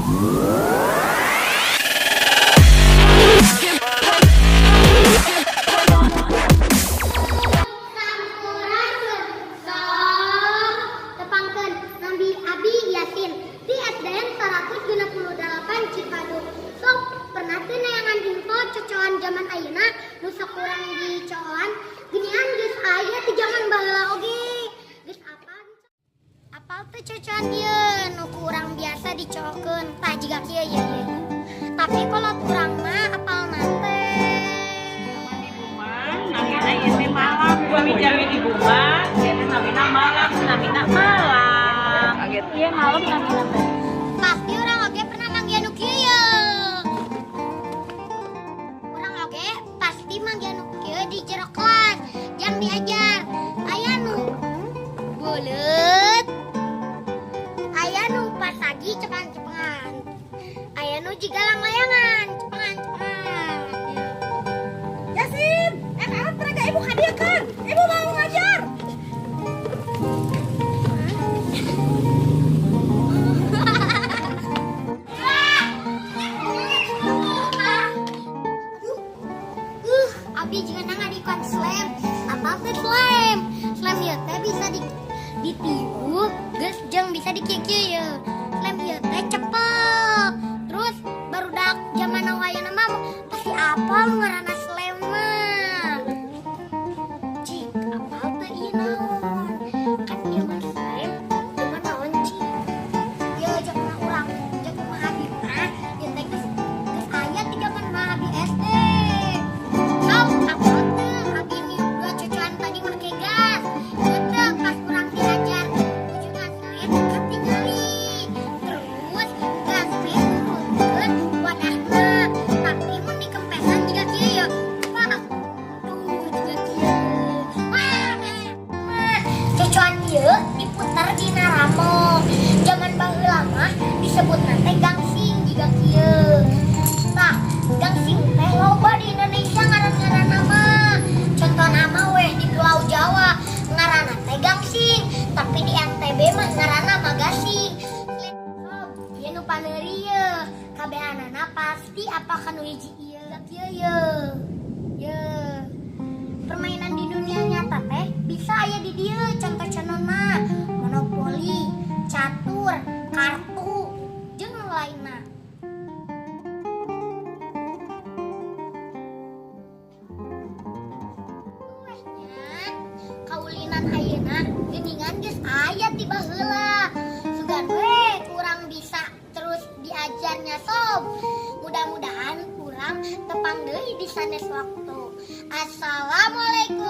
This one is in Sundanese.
Sampurasun. Sok tepangkeun, nami Abi Yasin di SDN 168 Cipadung. Sok, pernah teu neangan info cocoan zaman ayeuna nu sok kurang dicoan? Geuningan geus aya ti zaman baheula oge. Geus apal? Apal teu cocoan ieu nu kurang biasa dicokeun? Tah, jiga kieu ieu ieu. Tapi kalau kurang mah apalna teh. Ibu mah namina ieu teh malam. Upami ibu mah ieu teh namina malam, namina malam. Iya, malam namina teh. Pasti urang oge pernah manggihan nu kieu ye. Urang oge pasti manggihan nu kieu di jero kelas jang diajar. Aya nu buleut, aya nu pasagi cepengan-cepengan, aya nu jiga langlayangan cepengan-cepengan. Yasin, eta alat peraga Ibu hadiahkan. Ibu mau ngajar. Aduh, abi juga ngadikon slem. Apa teh slem? Slem ieu teh bisa di ditiup, geus jeung bisa dikieu ya. Slem ieu teh cepet. Terus barudak zaman ayeuna mah pasti apal nu ngaranna slem mah. Cik, apal teh ieu naon? Kan ieu mah slem, ieu mah naon, cik? Ieu zaman urang, zaman mah abi mah, ieu teh geus aya ti zaman mah abi SD. Sok, apal teu abi niup dua cocoan tadi make gas? Ieu teh pas urang diajar nuju ngaslem katingali. Terus gas teh nurunkeun wadahna. Tapi mun dikempesan jiga kieu ya. Wah, tuh jiga kieu. Wah, mah cocoan ieu diputar dina ramo. Zaman baheula mah disebutna teh gangsing jiga kieu. Tah, gangsing teh loba di Indonesia ngaran-ngaranna mah. Contohna mah weh di Pulau Jawa ngaranna teh gangsing, tapi di NTB mah ngaranna mah gasing. Sob, ieu nu paneuri ye. Kabehanana pasti apa kanu hiji ieu kieu ye. Ye. Permainan di dunia nyata teh bisa aya di dieu, contoh-contohna monopoli, catur, kartu, jeung nu lainna. Weh nya, kaulinan ayeuna geuningan geus aya ti baheula. Sugan we kurang bisa terus diajarnya, sob. Mudah-mudahan kurang tepang deui di sanes waktu. Assalamualaikum.